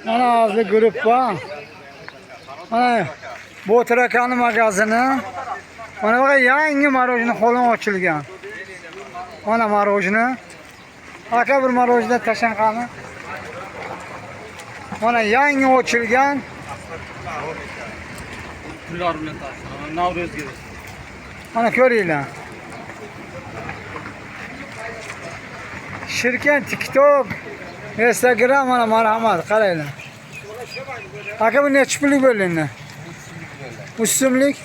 Mana hozir gruppa. Mana Botir akani magazini. Mana bu yangi мороженое xolon ochilgan. Mana мороженое. Aka, bir мороженое tashlang qani. Mana yangi ochilgan. Pullar bilan tashlayman. Navro'zga. Mana ko'ringlar. Shirkent, TikTok, Instagram, mana marhamat, qaranglar. Aka, bu nechi pullik bo'ldi endi? 3 so'mlik.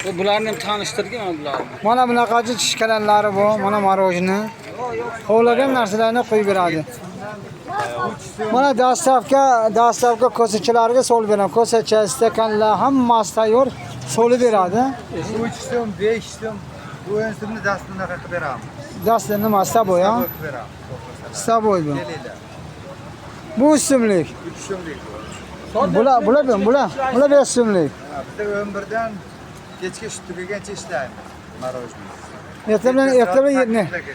Bu bularni ham tanishtirgan mana bularni. Mana bunaqachi chishkalanlari bu, mana мороженое. Xohlagan narsalarni qo'yib beradi. Mana доставка ko'sachalarga solib beradi. Ko'sacha, stakanlar hammasi tayyor solib beradi. 3 so'm, 5 so'm, 10 so'mni dastini qilib beramiz. Dasta nima, с собой, ha? Qilib beramiz. С собой bu. Kelinglar. Bu 3 so'mlik. 3 so'mlik bu. Bular 5 so'mlik. Ha, bizda 11dan kechki shu tugagancha ishlaymiz. Мороженое.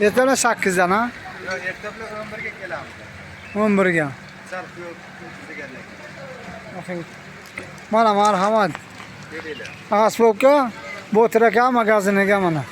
Erta bilan 8 dan, ha? Yo'q, erta bilan 11 ga kelamiz. 11 ga. Sal yo'l tugagandan keyin. Mana marhamat. Kelinglar. Asbobga Botir aka magaziniga mana.